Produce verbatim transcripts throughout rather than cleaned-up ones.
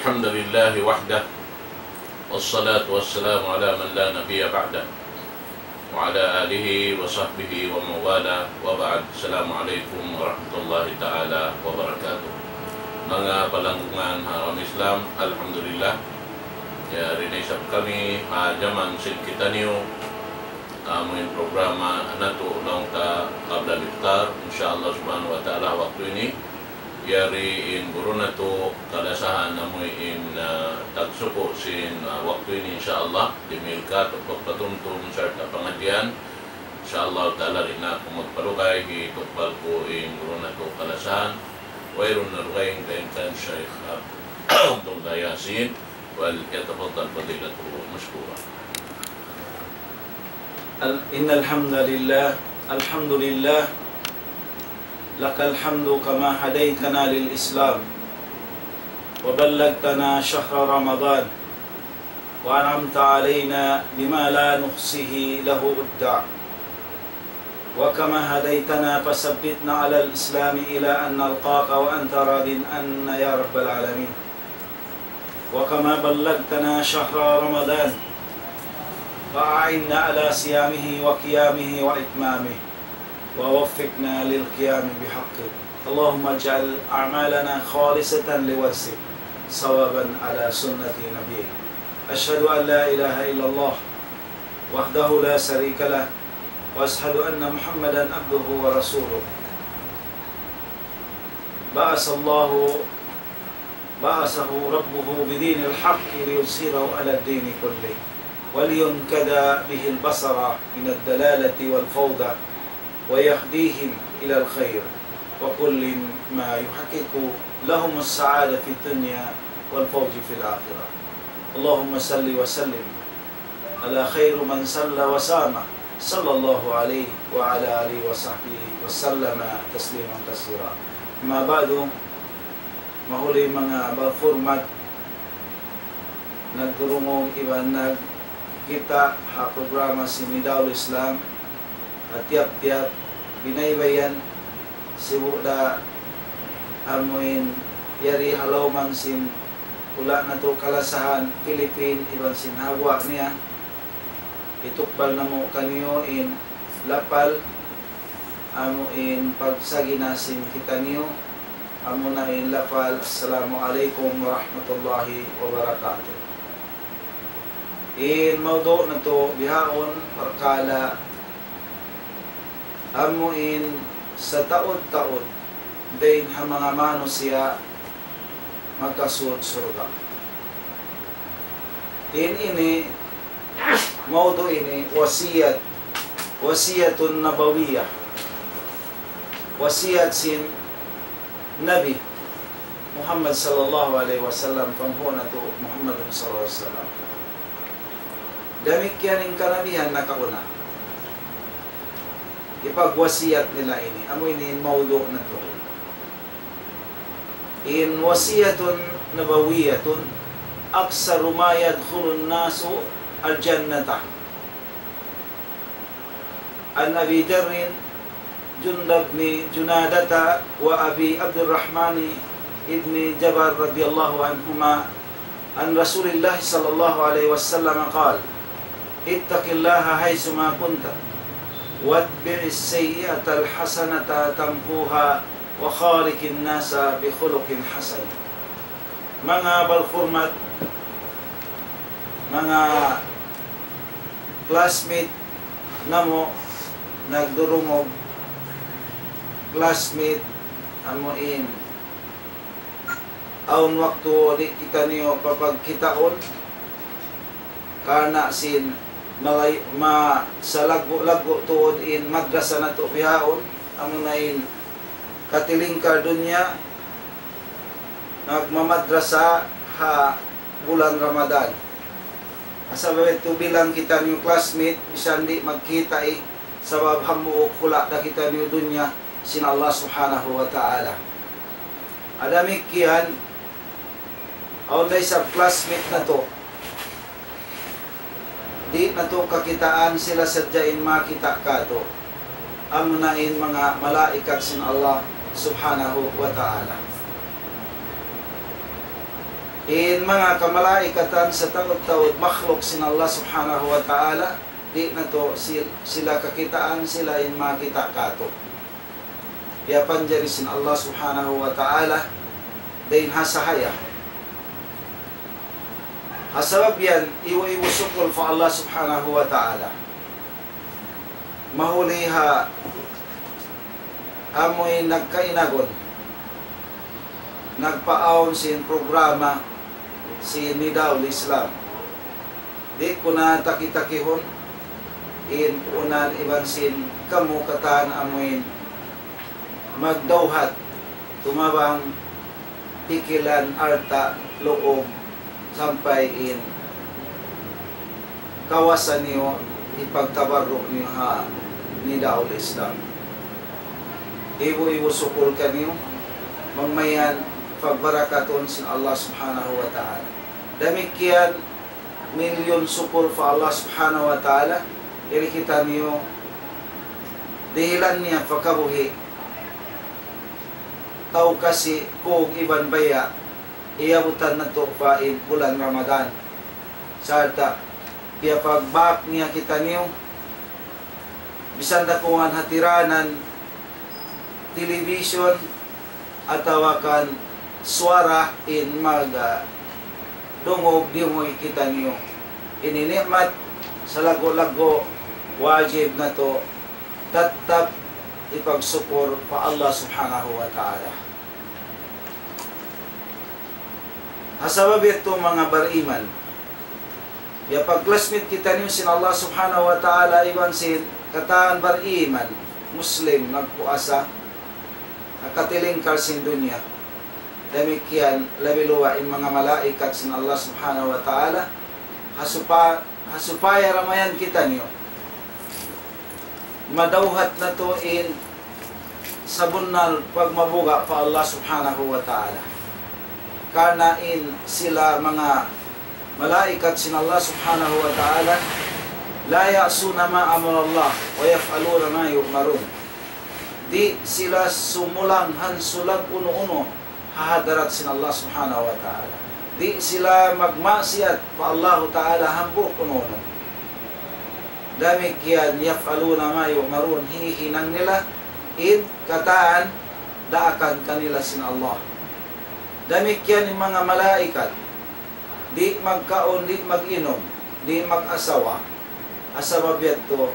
الحمد لله وحده، والصلاة والسلام على من لا نبي بعده، وعلى آله وصحبه ومن والاه، وبعد. السلام عليكم ورحمة الله تعالى وبركاته. Manga palanggungan ha agama Islam, alhamdulillah. Yari na isab kami ha jaman sin kitaniyu, amu in programa natu' laung ta qabla al-iftar, insya Allah subhanahu wa ta'ala, waktu ini. Yari in guru natu' kalasahan amu in, ah, tagsuku' sin, ah, waktu ini, insya Allah, dimihil katu' pagpatumtum sarta' pangadjian. Insya Allah ta'ala, di' na aku magpalugay, hitukbal ku in guru natu' kalasahan. Wayruun na dugaing dayn kan Shaykh Abdullah Yasin, وليتفضل فضيلته مشكورا. ال-، إن الحمد لله، الحمد لله، لك الحمد كما هديتنا للإسلام، وبلغتنا شهر رمضان، وأنعمت علينا بما لا نحصيه له عدا، وكما هديتنا فثبتنا على الإسلام إلى أن نلقاك وأنت راض عنا يا رب العالمين. وكما بلغتنا شهر رمضان، فأعنا على صيامه وقيامه وإتمامه، ووفقنا للقيام بحقه. اللهم اجعل أعمالنا خالصة لوجهك، صوابا على سنة نبيك. أشهد أن لا إله إلا الله وحده لا شريك له، وأشهد أن محمدا عبده ورسوله. بعث الله بعثه ربه بدين الحق ليظهره على الدين كله، ولينكد به البصر من الضلالة والفوضى، ويهديهم إلى الخير وكل ما يحقق لهم السعادة في الدنيا والفوز في الآخرة. اللهم صل وسلم على خير من صلى وصام، صلى الله عليه وعلى آله وصحبه وسلم تسليما كثيرا. أما بعد، mahuli manga barhurmat, nagdurungug iban nagkita' ha programa sin Nida'ul Islam, ha tiyap-tiyap binaybayan, sibu' da amuin yari ha lawm sin hula' natu' kalasahan Philippine iban sin ha guwa' niya, hitukbal namu' kaniyu in lapal, amuin pagsagina sin kitaniyu, amuna in lapal, Assalamu alaykum warahmatullahi wabarakatuh. In mawdu' natu' bihaun parkala' amuin sataud-taud dayn ha manga manusiya' makasud surga'. In ini, mawdu' ini, wasiyat, wasiyatun nabawiyah. Wasiyat sin Nabi Muhammad sallallahu alayhi wasallam, panghu' natu' Muhammadun sallallahu alayhi wasallam. Damikkiyan in kanabihan nakauna. Hipagwasiyat nila ini. Amu ini in mawdu' natu'. In wasiyatun nabawiyatun, أكثر ما يدخل الناس الجنة. عن أبي ذر جندب بن جنادة وأبي عبد الرحمن بن جبل رضي الله عنهما عن رسول الله صلى الله عليه وسلم قال: اتق الله حيثما كنت وأتبع السيئة الحسنة تمحها وخالق الناس بخلق حسن. Manga barhurmat, manga classmate namu', nagdurungug classmate, amu in awn waktu di' kitaniyu papagkitaun, karna' sin malay-, ma-, salaggu'-laggu' tuud in madrasa natu' bihaun, amuna in katilingkal dunya, nagmamadrasa ha bulan Ramadan. Sabab itu bilang kitaniyu classmate, misan di' magkita' eh, sabab hambuuk hula' da kitaniyu dunya sin Allah Subhanahu wa Ta'ala. Damikkiyan, awn da isab classmate natu'. Di' natu' kakitaan, sila sadja in makakita' katu'. Amuna in manga malaikat sin Allah Subhanahu wa Ta'ala. In manga kamalaikatan sataud-taud makhluk sin Allah Subhanahu wa Ta'ala, di' natu' sil-, sila kakitaan, sila in makakita' katu'. Piyapanjari sin Allah Subhanahu wa Ta'ala, dayn ha sahaya. Ha sabab yan, ibu-ibu sukul pa Allah Subhanahu wa Ta'ala. Mahuli ha amuin nagkainagun, nagpaawn sin programa sin Nidaul Islam. Di' ku na taki-takihun in puunan iban sin kamu katan amuin magdawhat, tumabang pikilan, alta', luub, sampay in kawasa niyu hipagtabarru' niyu ha Nidaul Islam. Ibu-ibu sukul kaniyu, magmayan pagbarakatun sin Allah Subhanahu wa Ta'ala. Damikkiyan milyun sukul pa Allah Subhanahu wa Ta'ala, yari kitaniyu dihilan niya pa kabuhi', tau kasi, kug iban baya', iyabutan natu' pa in bulan Ramadan. Sarta' piyapagbak niya kitaniyu, misan da kuwan hatiranan, television, atawa kan suwara in mag, ah, dungug-diyungug kitaniyu. Ini ni'mat salaggu'-laggu', wajib natu' tattap hipagsukur pa Allah Subhanahu wa Ta'ala. Ha sabab yadtu manga bariman, ya pag-classmate kitaniyu sin Allah Subhanahu wa Ta'ala iban sin katan bariman, Muslim, nagpuasa, nakatilingkal sin dunya. Damikkiyan, labi luwa' in manga malaikat sin Allah Subhanahu wa Ta'ala, ha supa-, ha supaya ramayan kitaniyu madawhat natu' in sabunnal pagmabuga' pa Allah Subhanahu wa Ta'ala. Karna' in sila manga malaikat sin Allah Subhanahu wa Ta'ala, لا يعصون ما أمر الله ويفعلون ما يؤمرون. Di' sila sumulang hansulag unu-unu ha hadarat sin Allah Subhanahu wa Ta'ala. Di' sila magmaksiyat pa Allahu Ta'ala hambuuk unu-unu. Damikkiyan, يفعلون ما يؤمرون, hihinang nila in katan daakan kanila sin Allah. Damikkiyan in manga malaikat, di' magkaun, di' mag-inum, di' mag-asawa. Ha sabab yadtu,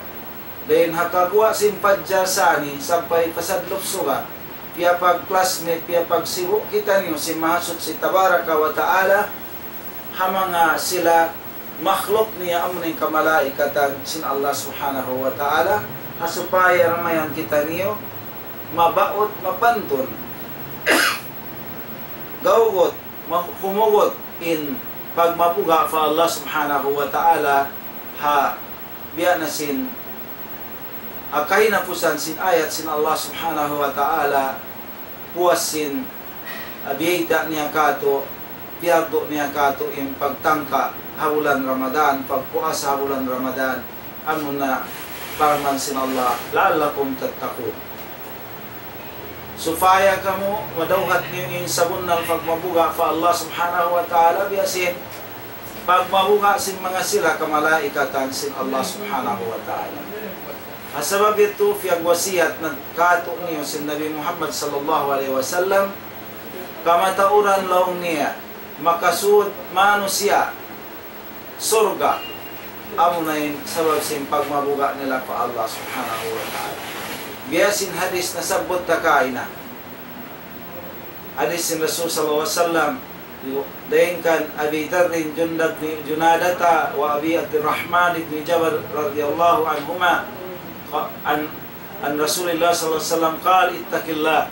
dayn ha kaguwa' sin Fajjar Sani sampay pa Sadlup Suga, piyapag-classmate, piyapagsibu' kitaniyu sin Mahasuchi Tabaraka wa Ta'ala, ha manga sila makhluk niya amu in kamalaikatan sin Allah Subhanahu wa Ta'ala, ha supaya ramayan kitaniyu mabaut, mapantun, gawgut, ma-, humugut in pagmabuga' pa Allah Subhanahu wa Ta'ala, ha biya' na sin, ha kahinapusan sin ayat sin Allah Subhanahu wa Ta'ala, puas sin, ah, biyayta' niya katu', piyardu niya katu' in pagtangka ha bulan Ramadan, pagpuasa ha bulan Ramadan, amuna parman sin Allah, لعلكم تتقون. Supaya kamu madawhat niyu in sabunnal pagmabuga' pa Allah Subhanahu wa Ta'ala, biya' sin pagmabuga' sin manga sila kamalaikatan sin Allah Subhanahu wa Ta'ala. Ha sabab yadtu, piyagwasiyat na katu' niyu sin Nabi Muhammad sallallahu alayhi wasallam, kamatauran laung niya, makasud manusiya' surga', amuna in sabab sin pagmabuga' nila pa Allah Subhanahu wa Ta'ala. Biya' sin hadis nasabbut ta kaina. Hadis sin Rasul sallallahu alayhi wasallam, dayn kan Abi Dharrin Jundab bin Junadata wa Abi Abdurrahman ibn Jabal radiyallahu anhuma, qa-, an, an Rasulillah sallallahu alayhi wasallam qal, اتق الله.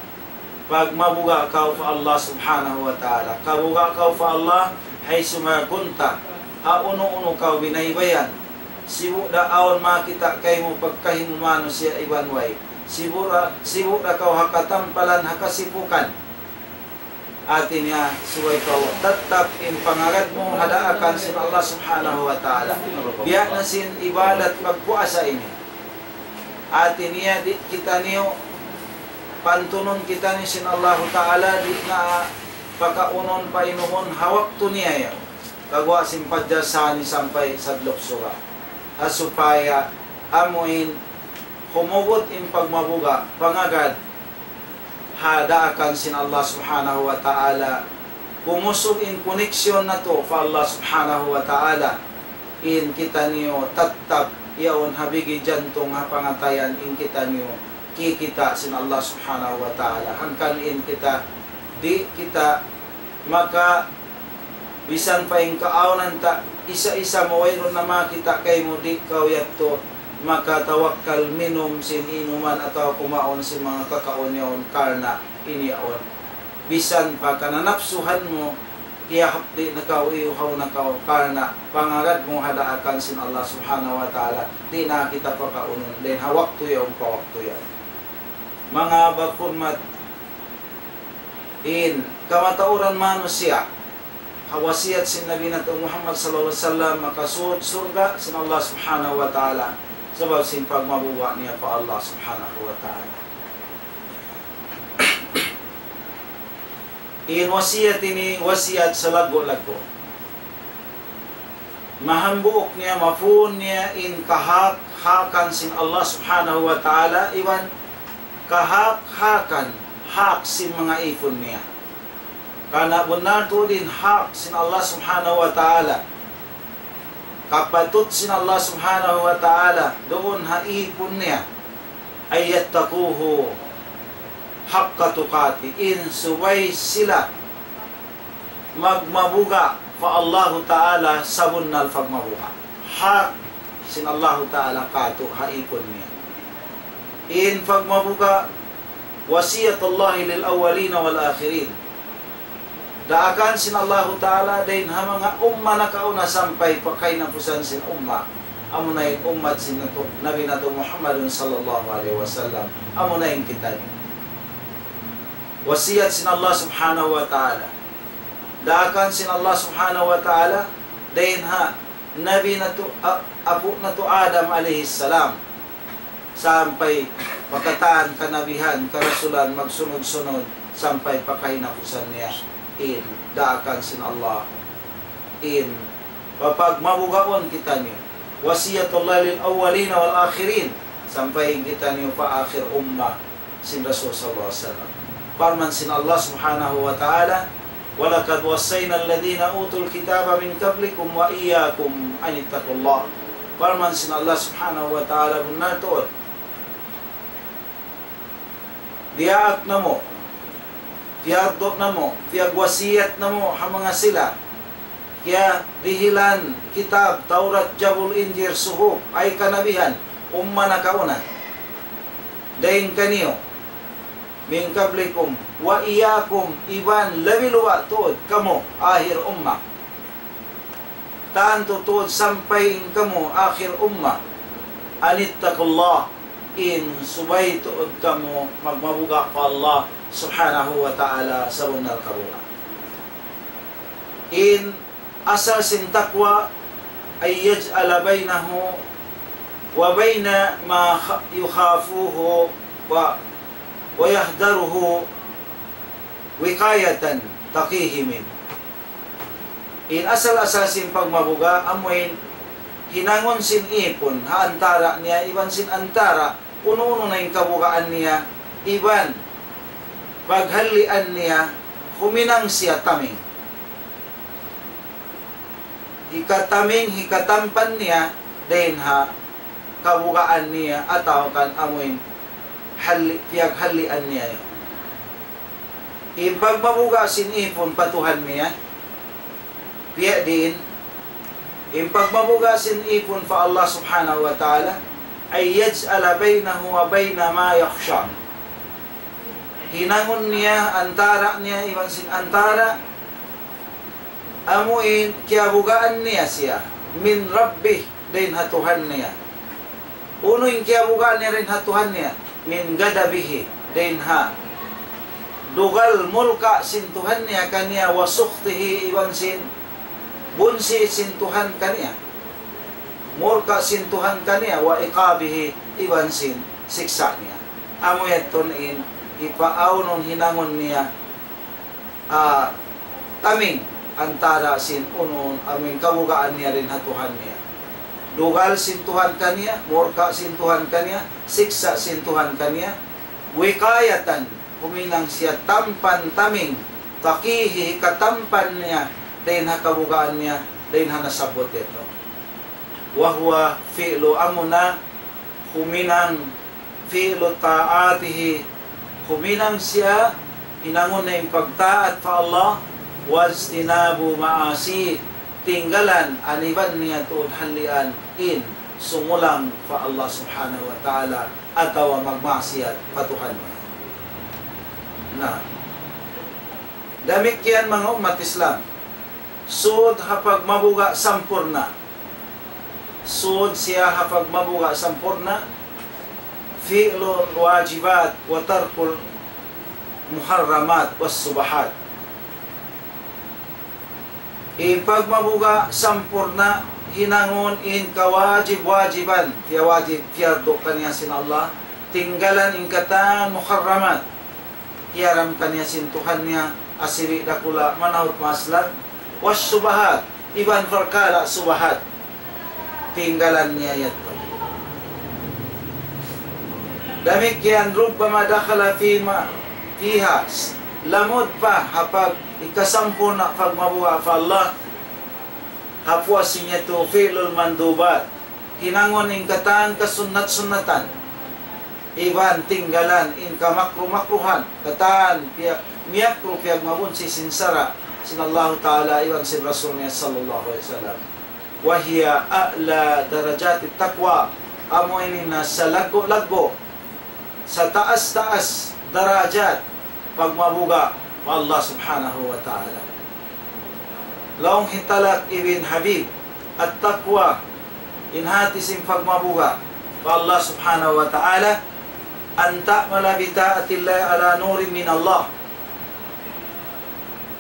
Pagmabuga' kaw pa Allah Subhanahu wa Ta'ala. Kabuga' kaw pa Allah, حيثما كنت. Ha unu-unu kaw binaybayan. Sibu' da awn makakita' kaymu pagkahi mu manusiya' iban way. Sibu' da, sibu' da kaw ha katampalan, ha kasipukan. Hati niya, subay kaw tattap in pangagad mu ha daakan sin Allah Subhanahu wa Ta'ala. Biya' na sin ibadat pagpuasa ini. Hati niya, di' kitaniyu, pantunun kitaniyu sin Allahu Ta'ala, di' na pakaunun painumun ha waktu niya yan. Kaguwa' sin pajar sani sampay sadlup suga. Ha supaya amuin humugut in pagmabuga' pangagad ha daakan sin Allah Subhanahu wa Ta'ala. Kumusug in koneksyon natu' pa Allah Subhanahu wa Ta'ala. In kitaniyu tattap yaun ha bigi jantung ha pangatayan in kitaniyu kikita' sin Allah Subhanahu wa Ta'ala. Hangkan in kita di' kita maka bisan pa in kaawnan ta isa-isa mu wayruun na makakita' kaymu di' kaw yadtu makatawakkal minum sin inuman atawa kumaun sin manga kakaun yaun karna' in yaun. Bisan pa kananapsuhan mu, kiyahapdi' na kaw, iyuhaw na kaw, karna' pangagad mu ha daakan sin Allah Subhanahu wa Ta'ala, di' na kita pakaunun, dayn ha waktu yaun pa waktu yaun. Manga bakunmat in kamatauran manusiya', ha wasiyat sin Nabi natu' Muhammad sallallahu alayhi wasallam, makasud surga' sin Allah Subhanahu wa Ta'ala, sabab sin pagmabuga' niya pa Allah Subhanahu wa Ta'ala. In wasiyat ini wasiyat salaggu'-laggu'. Mahambuuk niya, mapuun niya in kahak-hakan sin Allah Subhanahu wa Ta'ala, iban kahak-hakan, hak sin manga ipun niya. Karna' bunnal tuud in hak sin Allah Subhanahu wa Ta'ala. Kapatut sin Allah Subhanahu wa Ta'ala duun ha ipun niya. أن يتقوه حق تقاته. In subay sila magmabuga' pa Allahu Ta'ala sabunnal pagmabuga'. Hak sin Allahu Ta'ala katu' ha ipun niya. In pagmabuga' وصية الله للأولين والآخرين. Daakan sin Allahu Ta'ala dayn ha manga umma nakauna sampay pa kahinapusan sin umma. Amuna in ummat sin natu-, Nabi natu' Muhammadun sallallahu alayhi wasallam. Amuna in kitaniyu. Wasiyat sin Allah Subhanahu wa Ta'ala. Daakan sin Allah Subhanahu wa Ta'ala dayn ha Nabi natu', a-, apu' natu' Adam alayhi salam. Sampay pa katan kanabihan, karasulan, magsunud-sunud, sampay pa kahinapusan niya. In daakan sin Allah. In papagmabugaun kitaniyu. وصية الله للأولين والآخرين. Sampay in kitaniyu pa akhir umma sin Rasul sallallahu alayhi wasallam. Parman sin Allah Subhanahu wa Ta'ala, ولقد وصينا الذين أوتوا الكتاب من قبلكم وإياكم أن اتقوا الله. Parman sin Allah Subhanahu wa Ta'ala, bunnal tuud. Diyaak namu', piyardu namu', piyagwasiyat namu', ha manga sila kiyarihilan kitab, Tawrat, Jabul, Injil, Suhuf, ay kanabihan, umma nakauna. Dayn kaniyu, من قبلكم وإياكم, iban labi luwa' tuud kamu, akhir umma. Tantu tuud sampay in kamu, akhir umma. أن اتقوا الله, in subay tuud kamu magmabuga' pa Allah Subhanahu wa Ta'ala sabunnal kabuga'. In asal sin taqwa, أن يجعل بينه وبين ما خ-، يخافه و-، ويحذره وقاية تقيه منه. In asal-asal sin pagmabuga', amuin hinangun sin ipun, ha antara' niya, iban sin antara', unu-unu na in kabugaan niya, iban paghallian niya, huminang siya taming. Hikataming, hikatampan niya, dayn ha kabugaan niya, atawa kan amuin halli-, piyaghallian niya yan. In pagmabuga' sin ipun pa Tuhan niya, biya' diin, in pagmabuga' sin ipun pa Allah Subhanahu wa Ta'ala, أن يجعل بينه وبين ما يخشى. Hinangun niya antara' niya iban sin antara', amuin kiyabugaan niya siya, من ربه, dayn ha Tuhan niya. Unu in kiyabugaan niya dayn ha Tuhan niya? من غضبه, dayn ha dugal murka' sin Tuhan niya kaniya, وسخطه, iban sin bunsi sin Tuhan kaniya. Murka' sin Tuhan kaniya, وعقابه, iban sin siksa' niya. Amu yadtu in hipaawnun hinangun niya, ah, taming antara' sin unu-unu amu in kabugaan niya dayn ha Tuhan niya. Dugal sin Tuhan kaniya, murka sin Tuhan kaniya, siksa' sin Tuhan kaniya, wiqayatan, huminang siya tampan taming, taqihi, hikatampan niya, dayn ha kabugaan niya, dayn ha nasabbut yadtu. وهو فعل أمرنا, huminang فعل طاعته, huminang siya hinangun niya in pagtaat pa Allah, واجتناب معاصيه, tinggalan iban niya tuud halian in sumulang pa Allah Subhanahu wa Ta'ala atawa magmaksiyat pa Tuhan niya. Na, damikkiyan manga ummat Islam, sud ha pagmabuga' sampurna'. Sud siya ha pagmabuga' sampurna', فعل الواجبات وترك المحرمات والشبهات. In pagmabuga' sampurna', hinangun in kawajib-wajiban, piyawajib, piyardu kaniya sin Allah, tinggalan in katan muharramat, hiyaram kaniya sin Tuhan niya, asibi' dakula', manahut maslag, والشبهات, iban parkala' subahat, tinggalan niya yadtu. Damikkiyan, ربما دخل فيما فيها, lamud pa ha pag-ikasampurna' pagmabuga' pa Allah, ha puas niya yadtu فعل المندوبات, hinangun in katan kasunnat-sunnatan, iban tinggalan in kamakruh-makruhan, katan piya-, miyakruh piyagmabunsi sin sara' sin Allahu Ta'ala iban sin Rasul niya sallallahu alayhi wasallam. وهي أعلى درجات التقوى, amu ini na salaggu'-laggu', sataas-taas darajat pagmabuga' pa Allah Subhanahu wa Ta'ala. Laung hi Talak ibn Habib, التقوى, in hati sin pagmabuga' pa Allah Subhanahu wa Ta'ala, أن تعمل بطاعة الله على نور من الله.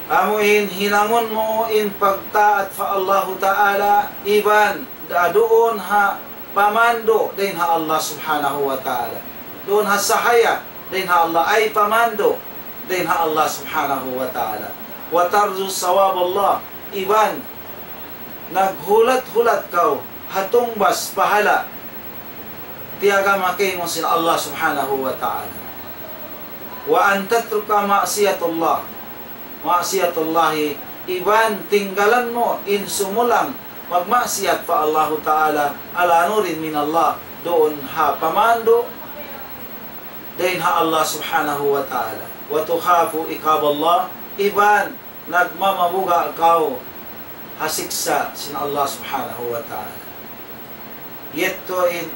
Amu in hinangun mu in pagtaat pa Allahu Ta'ala iban da-, duun ha pamandu' dayn ha Allah Subhanahu wa Ta'ala. Duun ha sahaya dayn ha Allah, ay pamandu' dayn ha Allah Subhanahu wa Ta'ala. وترجو ثواب الله, iban naghulat-hulat kaw ha tungbas pahala' tiyagama kaymu sin Allah Subhanahu wa Ta'ala. وأن تترك معصية الله, معصية الله, iban tinggalan mu in sumulang magmaksiyat pa Allahu Ta'ala, على نور من الله, duun ha pamandu' dayn ha Allah Subhanahu wa Ta'ala. وتخاف عقاب الله, iban nagmamabuga' kaw ha siksa' sin Allah Subhanahu wa Ta'ala. Yadtu in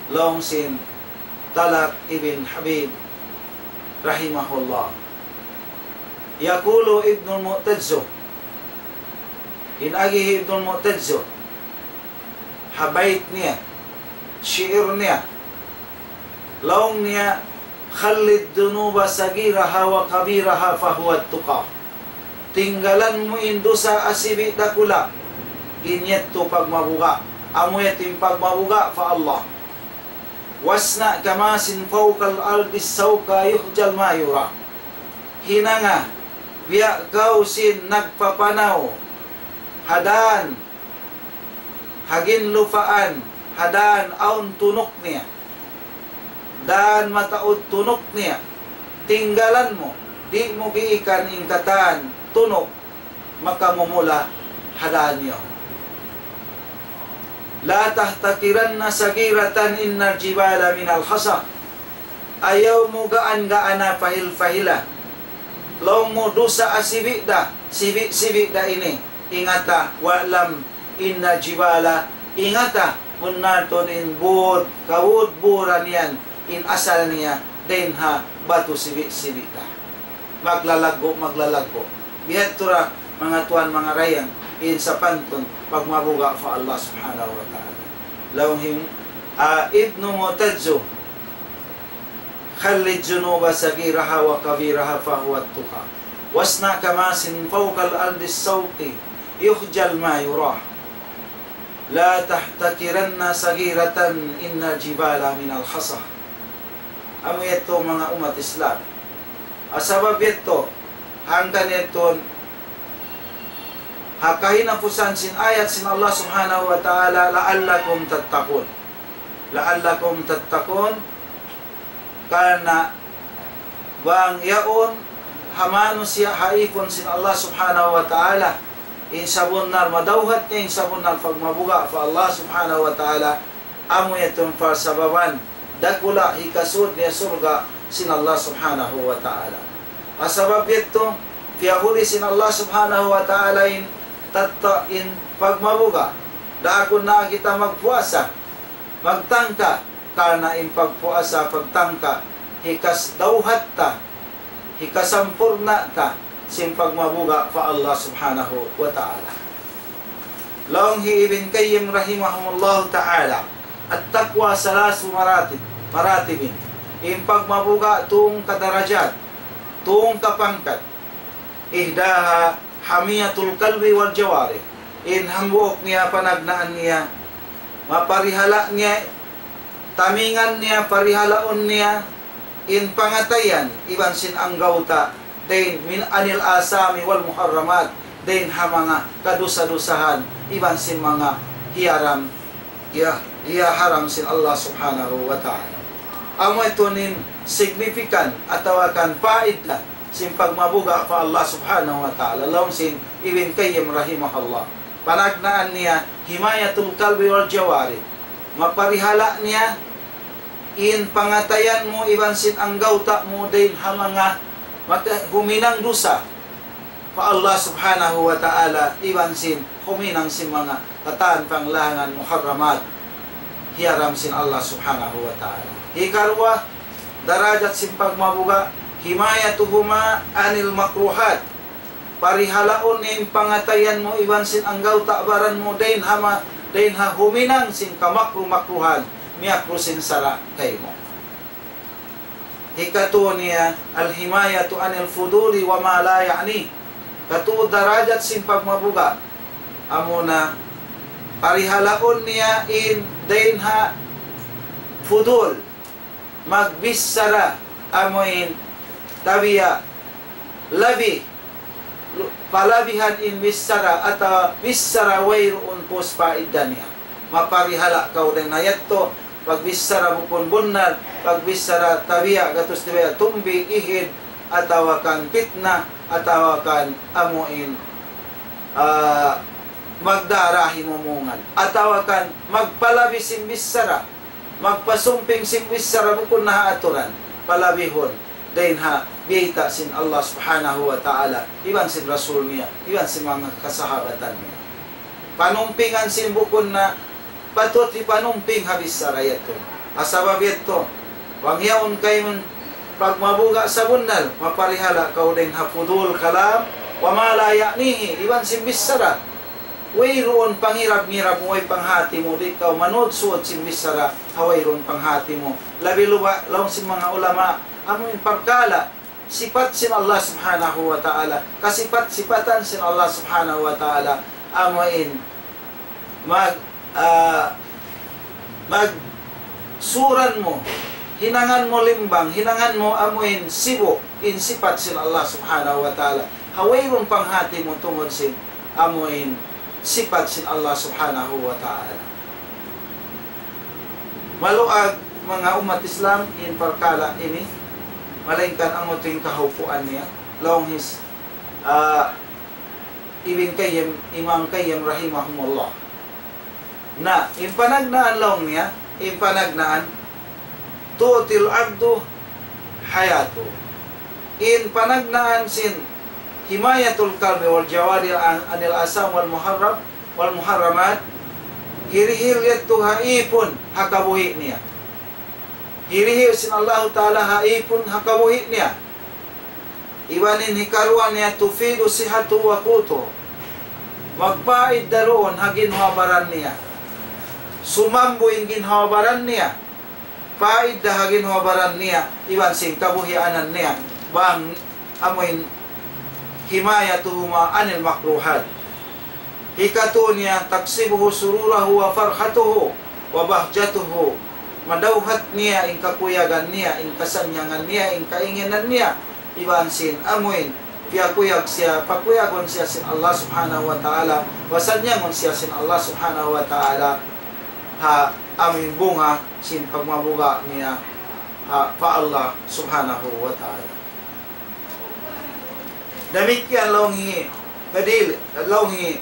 laung sin Talak ibn Habib rahimahullah. يقول ابن المعتز, in agi hi Ibnul Mu'tazz, ha bayt niya, shi'ir niya, laung niya, خل الذنوب صغيرها وكبيرها فهو التقى. Tinggalan mu in dusa asibi' dakula', in yadtu pagmabuga', amu yadtu in pagmabuga' pa Allah. واصنع كماش فوق الأرض سوقا يهجل ما يراه. Hinanga biya' kaw sin nagpapanaw ha dan ha ginlupaan, ha dan awn tunuk niya. Dan mataud tunuk niya. Tinggalan mu, di' mu giikan in katan tunuk makamumula ha dan yaun. لا تحتقرن صغيرة إن الجبال من الحصى. Ayaw mu gaan-gaana pahil-pahila. Laung mu dusa asibi' da, sibi'-sibi' da ini. Ingata, واعلم أن الجبال, ingata, bunnal tuud in būd, kabudburan yan, in asal niya, dayn ha batu sibi'-sibi' da. Maglalaggu', maglalaggu'. Bihadtu ra, manga tuwan, manga dayang, in sapantun pagmabuga' pa Allah Subhanahu wa Ta'ala. Laung hi, ah, Ibnu Mu'tazz, خل الذنوب صغيرها وكبيرها فهو التقى. واصنع كماش فوق الأرض سوقا يهجل ما يراه. لا تحتقرن صغيرة إن الجبال من الحصى. Amu yadtu manga ummat Islam. Sabab yadtu, hangkan yadtu Ha kahinapusan sin ayat sin Allah Subhanahu wa Ta'ala, لعلكم تتقون. لعلكم تتقون. Karna' bang yaun ha manusiya' ha ipun sin Allah Subhanahu wa Ta'ala, in sabunnal madawhat niya, in sabunnal pagmabuga' pa Allah Subhanahu wa Ta'ala, amu yadtu in parsababan dakula' hikasud niya surga' sin Allah Subhanahu wa Ta'ala. Ha sabab yadtu, piyahuli sin Allah Subhanahu wa Ta'ala in tatta' in pagmabuga'. Daakun na kita magpuasa, magtangka, karna' in pagpuasa, pagtangka, hikas dawhat ta, hikasampurna' ta sin pagmabuga' pa Allah Subhanahu wa Ta'ala. Laung hi Ibn Qayyim rahimahullahu ta'ala, التقوى ثلاث مراتب، مراتب. In pagmabuga' tū kadarajat, tū kapangkat. إحداها حمية القلب والجوارح. In hambuuk niya panagnaan niya, maparihala' niya, tamingan niya, parihalaun niya, in pangatayan iban sin anggawta', dayn من عن الآثام والمحرمات, dayn ha manga kadusa-dusahan iban sin manga hiyaram, hiya-, hiyaharam sin Allah Subhanahu wa Ta'ala. Amu yadtu in significant atawa kan paidda sin pagmabuga' pa Allah Subhanahu wa Ta'ala, laung sin Ibn Qayyim rahimahullah. Panagnaan niya, حماية القلب والجوارح. Maparihala' niya in pangatayan mu iban sin anggawta' mu dayn ha manga maka-, huminang dusa pa Allah Subhanahu wa Ta'ala, iban sin huminang sin manga katan panglangan muharramat, hiyaram sin Allah Subhanahu wa Ta'ala. Hikaruwa darajat sin pagmabuga', حمايتهما عن المكروهات. Parihalaun in pangatayan mu iban sin anggawta' baran mu dayn ha ma-, dayn ha huminang sin kamakruh-makruhan, miyakruh sin sara' kaymu. Hikatū niya, الحماية عن الفضول وما لا يعنيه. Katū darajat sin pagmabuga', amuna parihalaun niya in dayn ha fudul, magbichara amuin tabiya' labi, lu-, palabihan in bichara atawa bichara wayruun pus paidda niya. Maparihala' kaw dayn ha yadtu, pagbichara bukun bunnal, pagbichara tabiya', gatus tabiya', tumbi, ihid, atawa kan pitna, atawa kan amuin, ah, magdara himumungan, atawa kan magpalabi sin bichara, magpasumping sin bichara bukun na ha aturan, palabihun dayn ha biyayta' sin Allah Subhanahu wa Ta'ala, iban sin Rasul niya, iban sin manga kasahabatan niya. Panumpingan sin bukun na patut hipanumping ha bichara yadtu. Ha sabab yadtu, bang yaun kaymu pagmabuga' sabunnal, maparihala' kaw dayn ha fudul kalam, وما لا يعنيه, iban sin bichara wayruun pangirab-ngirab mu, way panghati mu, di' kaw manudsud sin bichara ha wayruun panghati mu. Labi luba' laung sin manga ulama, amuin parkala' sipat sin Allah Subhanahu wa Ta'ala, kasipat-sipatan sin Allah Subhanahu wa Ta'ala, amuin mag-, ah, magsuran mu, hinangan mu limbang, hinangan mu amuin sibu' in sipat sin Allah Subhanahu wa Ta'ala. Ha wayruun panghati mu tungud sin amuin sipat sin Allah Subhanahu wa Ta'ala. Maluag manga ummat Islam in parkala' ini, malaingkan amu tuud in kahaupuan niya, laung hi, ah, Ibn Qayyim, Imam Qayyim rahimahumullah. Na, in panagnaan laung niya, in panagnaan, تؤتي العبد حياته. In panagnaan sin حماية القلب والجوارح عن، عن الآثام والمحرم، والمحرمات, hirihil yadtu ha ipun ha kabuhi' niya. Hirihil sin Allahu Ta'ala ha ipun ha kabuhi' niya. Iban in hikaruwa niya, تفيض صحته وقوته. Magpaidda duun ha ginhawa-baran niya. Sumambu in ginhawa-baran niya. Paidda ha ginhawa-baran niya, iban sin kabuhianan niya. Bang amuin حمايتهما عن المكروهات. Hikatu niya, تكسبه سروره وفرحته وبهجته. Madawhat niya in kakuyagan niya, in kasannyangan niya, in kainginan niya, iban sin amuin piyakuyag siya, pakuyagun siya sin Allah Subhanahu wa Ta'ala, wasadnyangun siya sin Allah Subhanahu wa Ta'ala, ha amu in bunga sin pagmabuga' niya, ha, pa Allah Subhanahu wa Ta'ala. Damikkiyan laung hi Fadil, laung hi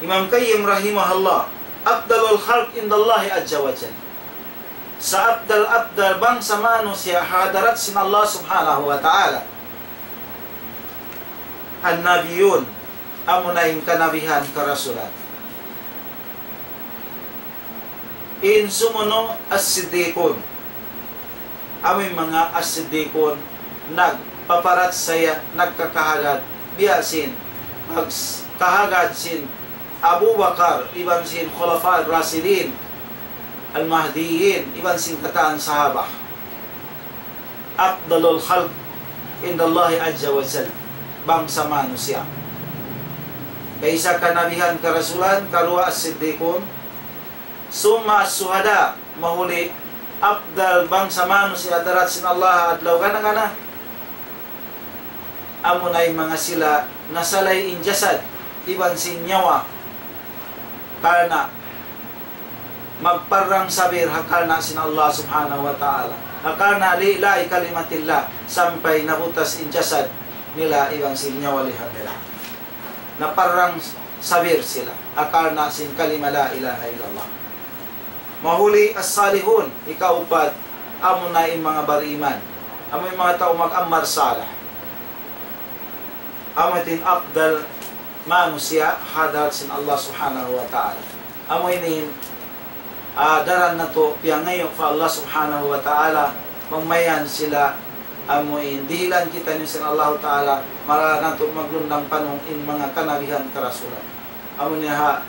Imam Qayyim rahimahullah, أفضل الخلق عند الله عز وجل. Sa-afdal-afdal bangsa manusiya' ha hadarat sin Allah Subhanahu wa Ta'ala, النبيون, amuna in kanabihan, karasulan. In sumunu' الصديقون. Amu in manga as-siddiqun, nagpaparachaya, nagkakahagad, biya' sin pagkahagad sin Abu Bakar, iban sin Khulafa ar-Rashidin, al-Mahdiyyin, iban sin katan sahaba. أفضل الخلق عند الله عز وجل, bangsa manusiya'. Kaisa kanabihan, karasulan, karuwa as-siddiqun, summa as-suhada, mahuli afdal bangsa manusiya' ha hadarat sin Allah adlaw gana-gana. Amuna in manga sila nasalay in jasad iban sin nyawa karna' magparrang sabir ha karna' sin Allah Subhanahu wa Ta'ala, ha karna' لإعلاء كلمة الله, sampay nabutas in jasad nila iban sin nyawa-lihan nila. Naparrang sabir sila ha karna' sin kalima لا إله إلا الله. Mahuli as-salihun, ikaupat, amuna in manga bariman. Amu in manga tau mag-amal salih. Amu in afdal manusiya' ha hadarat sin Allah Subhanahu wa Ta'ala. Amu ini, ah, daran natu' piyangayu' pa Allah Subhanahu wa Ta'ala, bang mayan sila, amu in dihilan kitaniyu sin Allah Ta'ala, mara natu' maglundang panun in manga kanabihan, karasulan. Amu niya ha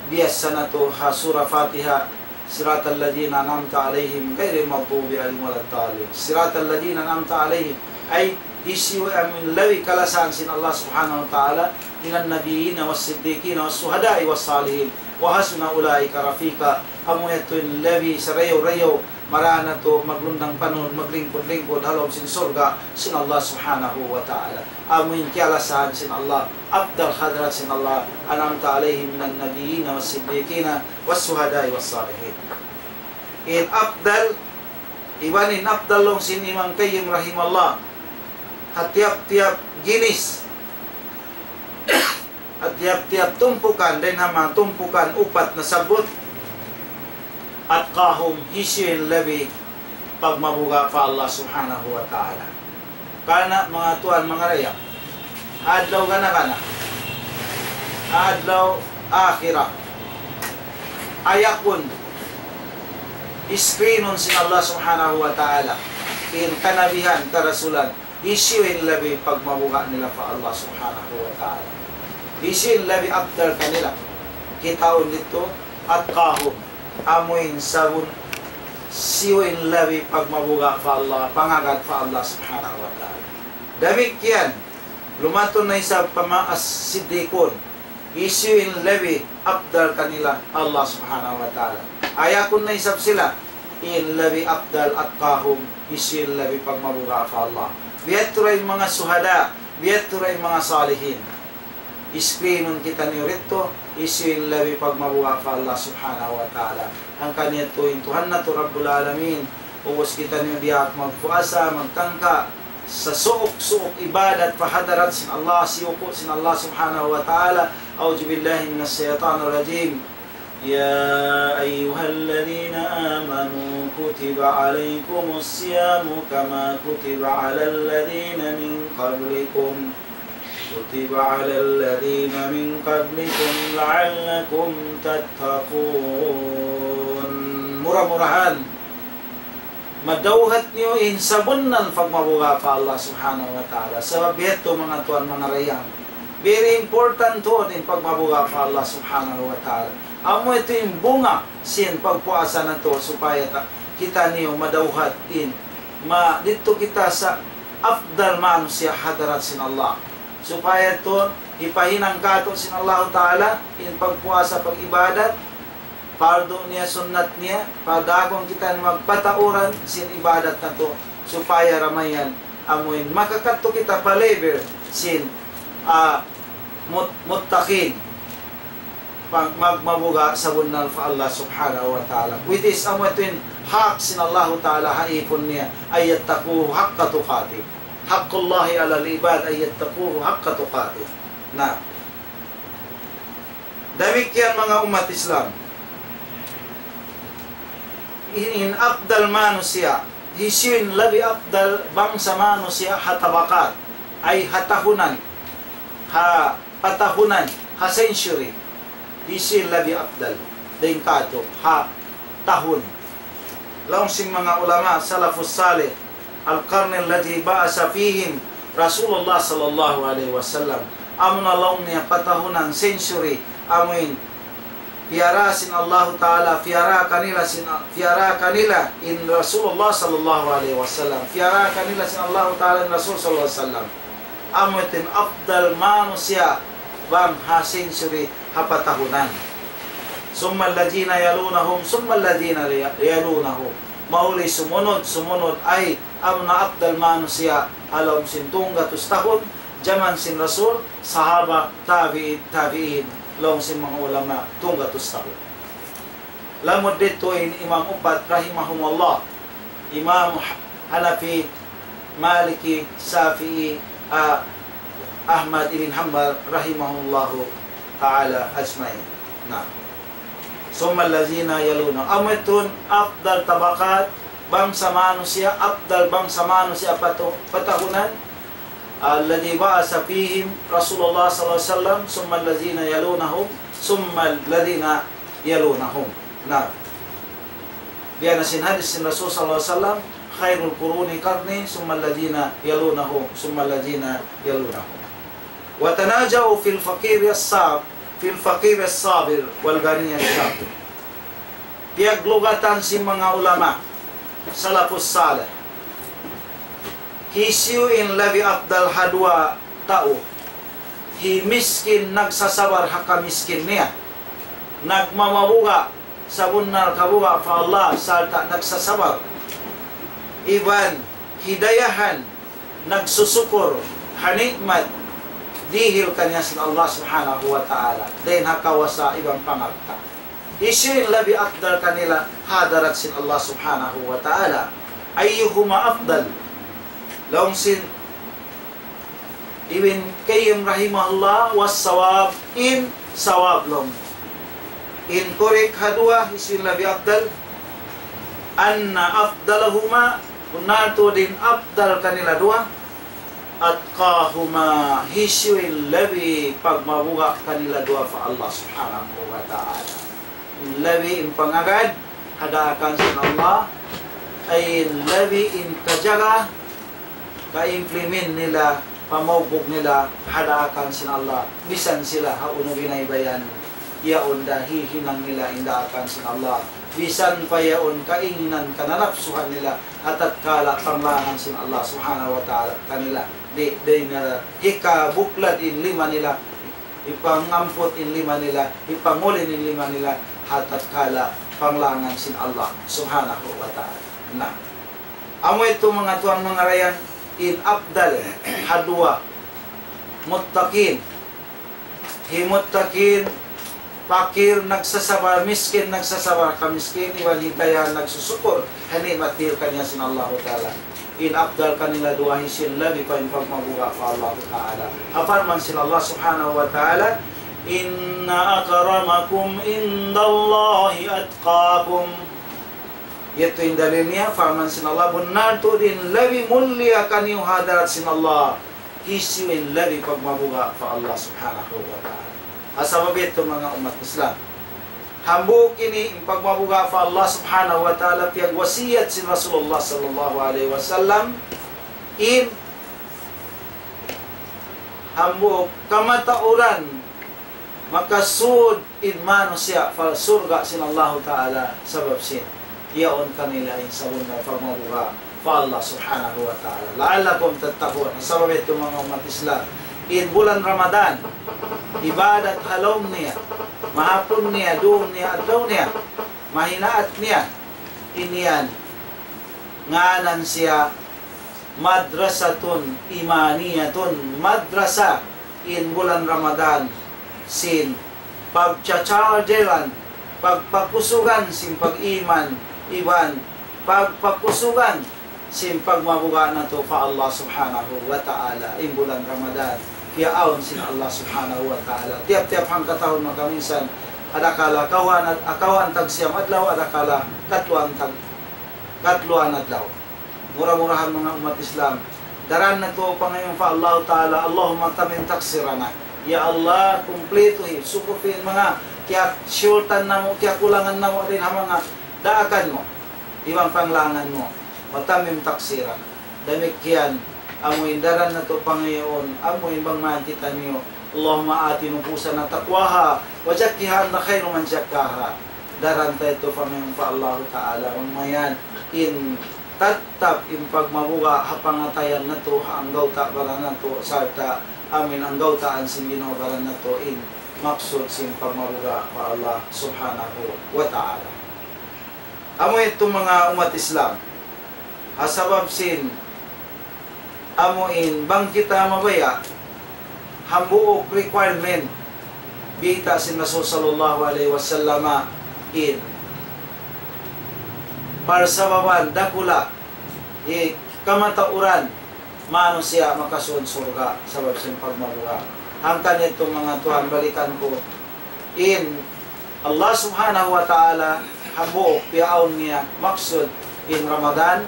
biyassa natu' ha Surah Fatiha, صراط الذين أنعمت عليهم غير المغضوب عليهم ولا الضالين. صراط الذين أنعمت عليهم, ay, hisiyu amu in labi kalasahan sin Allah Subhanahu wa Ta'ala, من النبيين والصديقين والشهداء والصالحين وحسن أولئك رفيقا. Amu yadtu in labi sarayaw-rayaw, mara natu' maglundang panun, maglingkud-lingkud ha lawm sin surga' sin Allah Subhanahu wa Ta'ala. Amu in kiyalasahan sin Allah, afdal ha hadarat sin Allah, أنعمت عليهم من النبيين والصديقين والشهداء والصالحين. In afdal, iban in afdal laung sin Imam Qayyim rahimahullah, ha tiyap-tiyap ginis, ha tiyap-tiyap tumpukan, dayn ha manga tumpukan upat nasabbut, أتقاهم, hisiyu in labi pagmabuga' pa Allah Subhanahu wa Ta'ala. Karna' manga tuwan, manga dayang, adlaw gana-gana, adlaw akhirat, ayakun, screenun sin Allah Subhanahu wa Ta'ala in kanabihan, karasulan, hisiyu in labi pagmabuga' nila pa Allah Subhanahu wa Ta'ala. Hisiyu in labi afdal kanila. Kitaun didtu, أتقاهم. Amu in sabbut, hisiyu in labi pagmabuga' pa Allah, pangagad pa Allah Subhanahu wa Ta'ala. Damikkiyan, lumatun na isab pa manga as-siddiqun. Hisiyu in labi afdal kanila, Allah Subhanahu wa Ta'ala. Ayakun na isab sila, in labi afdal, أتقاهم, hisiyu in labi pagmabuga' pa Allah. Biya' tuud in manga suhada, biya' tuud in manga salihin. Screenun kitaniyu didtu, hisiyu in labi pagmabuga' pa Allah Subhanahu wa Ta'ala. Hangkan yadtu in Tuhan natu' Rabbul Alamin, ubus kitaniyu diyaak magpuasa, magtangka, sasuuk-suuk ibadat pa hadarat sin Allah, siyuku' sin Allah Subhanahu wa Ta'ala. أعوذ بالله من الشيطان الرجيم. يا أيها الذين آمنوا كتب عليكم الصيام كما كتب على الذين من قبلكم، كتب على الذين من قبلكم لعلكم تتقون. Mura-murahan madawhat niyu in sabunnal pagmabuga' pa Allah Subhanahu wa Ta'ala. Sabab yadtu, manga tuwan, manga dayang, very important tuud in pagmabuga' pa Allah Subhanahu wa Ta'ala. Amu yadtu in bunga sin pagpuasa natu', supaya ta, kitaniyu madawhat in, ma, didtu kita sa afdal manusiya' ha hadarat sin Allah. Supaya tuud hipahinang kātu' sin Allahu Ta'ala in pagpuasa, pag-ibadat, pardu niya, sunnat niya, pagdaakun kita magpatauran sin ibadat natu', supaya da mayan amuin makakadtu kita pa level sin, ah, mut-, muttaqin. Pag magmabuga' sabunnal pa Allah Subhanahu wa Ta'ala. Which is, amu yadtu in hak sin Allahu Ta'ala ha īpun niya, أن يتقوه حق تقاته. حق الله على العباد أن يتقوه حق تقاته. Na. Damikkiyan manga ummat Islam. In, in afdal manusiya', hisiyu in labi afdal bangsa manusiya' ha tabakat, ay ha tahunan, ha patahunan, ha century. Hisiyu in labi afdal dayn kātu' ha tahun. Laung sin manga ulama, salafus salih, القرن الذي بعث فيهم رسول الله صلى الله عليه وسلم. Amuna laung niya patahunan, century, amuin piyara sin Allahu Ta'ala, piyara kanila sin, piyara kanila in Rasulullah sallallahu alayhi wasallam, piyara kanila sin Allahu Ta'ala in Rasul sallallahu alayhi wasallam. Amu yadtu in afdal manusiya' bang ha century, ha patahunan. ثم الذين يلونهم ثم الذين يلونهم. Mahuli sumunud, sumunud, ay amuna afdal manusiya' ha lawm sin tunggatus tahun, jaman sin Rasul, sahaba, tabi'in, tabi'in, laung sin manga ulama, tunggatus tahun. Lamud didtu in Imam Upat rahimahumullah, Imam Hanafi, Maliki, Shafi'i, ah, Ahmad ibn Hanbal rahimahullahu ta'ala ajma'in. Na. ثم الذين يلونهم. Amu yadtu in afdal tabakat, bangsa manusiya', afdal bangsa manusiya' patu-, patahunan, الذي بعث فيهم رسول الله صلى الله عليه وسلم، ثم الذين يلونهم، ثم الذين يلونهم. Na. Biya' na sin hadis sin Rasul sallallahu alayhi wasallam, خير القرون قرني، ثم الذين يلونهم، ثم الذين يلونهم. وتنازعوا في الفقير الصاب-، في الفقير الصابر والغني الشاكر. Piyaglugatan sin manga ulama, salafus salih. Hisiyu in labi afdal ha duwa tau. Hi miskin nagsasabar ha kamiskin niya. Nagmamabuga' sabunnal kabuga' pa Allah sarta' nagsasabar. Iban hidayahan nagsusukur ha ni'mat dihil kaniya sin Allah Subhanahu wa Ta'ala, dayn ha kawasa iban pangalta'. Hisiyu in labi afdal kanila ha hadarat sin Allah Subhanahu wa Ta'ala. أيهما أفضل؟ Laung sin Ibn Qayyim rahimahullah, والصواب, in sawab laung. In correct ha duwa, hisiyu in labi afdal? أن أفضلهما, bunnal tuud in afdal kanila duwa, أتقاهما, hisiyu in labi pagmabuga' kanila duwa pa Allah Subhanahu wa Ta'ala. Labi in pangagad ha daakan sin Allah, ay labi in kajaga, ka-implement nila, pamaugbug nila ha daakan sin Allah, misan sila ha unu binaybayan, yaun da hihinang nila in daakan sin Allah, misan pa yaun kainginan kananapsuhan nila, ha tatkala panglangan sin Allah Subhanahu wa Ta'ala kanila, di', di' nila hikabuklad in lima nila, hipangamput in lima nila, hipangulin in lima nila, ha tatkala panglangan sin Allah Subhanahu wa Ta'ala. Na. Amu yadtu manga tuwan manga dayang in afdal ha duwa muttaqin. Hi muttaqin, pakir nagsasabar, miskin nagsasabar ha kamiskin, iban hidayahan nagsusukur ha ni'mat dihil kaniya sin Allahu Ta'ala. In afdal kanila duwa, hisiyu in labi pa in pagmabuga' pa Allahu Ta'ala. Ha parman sin Allah Subhanahu wa Ta'ala, إن أكرمكم عند الله أتقاكم. Yadtu in dalil niya, parman sin Allah, bunnal tuud in labi mulia kaniyu ha hadarat sin Allah, hisiyu in labi pagmabuga' pa Allah Subhanahu wa Ta'ala. Ha sabab yadtu manga ummat Islam, hambuuk ini in pagmabuga' pa Allah Subhanahu wa Ta'ala, piyagwasiyat sin Rasulullah sallallahu alayhi wasallam, in hambuuk kamatauran makasud in manusiya' pa surga' sin Allahu Ta'ala sabab sin yaun kanila in sabunnal pagmabuga' pa Allah Subhanahu wa Ta'ala. لعلكم تتقون. Sabab yadtu manga ummat Islam, in bulan Ramadan, ibadat ha lawm niya, mahapun niya, dum niya, adlaw niya, mahinaat niya, in yan, ngānan siya madrasatun imaniyatun, madrasa in bulan Ramadan sin pagcha-chargeran, pagpakusugan sin pag-iman, iban pagpakusugan sin pagmabuga' natu' pa Allah Subhanahu wa Ta'ala. In bulan Ramadan, kiyaawn sin Allah Subhanahu wa Ta'ala. Tiyap-tiyap hangkatahun makaminsan, adakala kawhaan, kawhaan tag siyam adlaw, adakala katluan tag, katluan adlaw. Mura-murahan, manga ummat Islam, daran natu' pangayuun pa Allah Ta'ala, اللهم تمم تقصيرنا. Ya Allah, kumplituhi, sukupi in manga kiya-shortan namu', kiyakulangan namu' dayn ha manga daakan mu iban panglangan mu. وتمم تقصيرنا. Damikkiyan, amu in daran natu' pangayuun, amu in bang man kitaniyu, اللهم آت نفوسنا تقواها وزكها أنت خير من زكاها. Daran ta yadtu pangayuun pa Allahu Ta'ala, bang mayan in tattap in pagmabuga' ha pangatayan natu', ha anggawta' baran natu', sarta' amu in anggawtaan sin ginhawa-baran natu', in maksud sin pagmabuga' pa Allah Subhanahu wa Ta'ala. Amu yadtu, manga ummat Islam, ha sabab sin amu in bang kita mabaya' hambuuk requirement, biyayta' sin Rasul sallallahu alayhi wasallam, in parsababan dakula' in kamatauran manusiya' makasud surga' sabab sin pagmabuga'. Hangkan yadtu, manga tuwan, balikan ku, in Allah Subhanahu wa Ta'ala, hambuuk piyaawn niya maksud in Ramadan,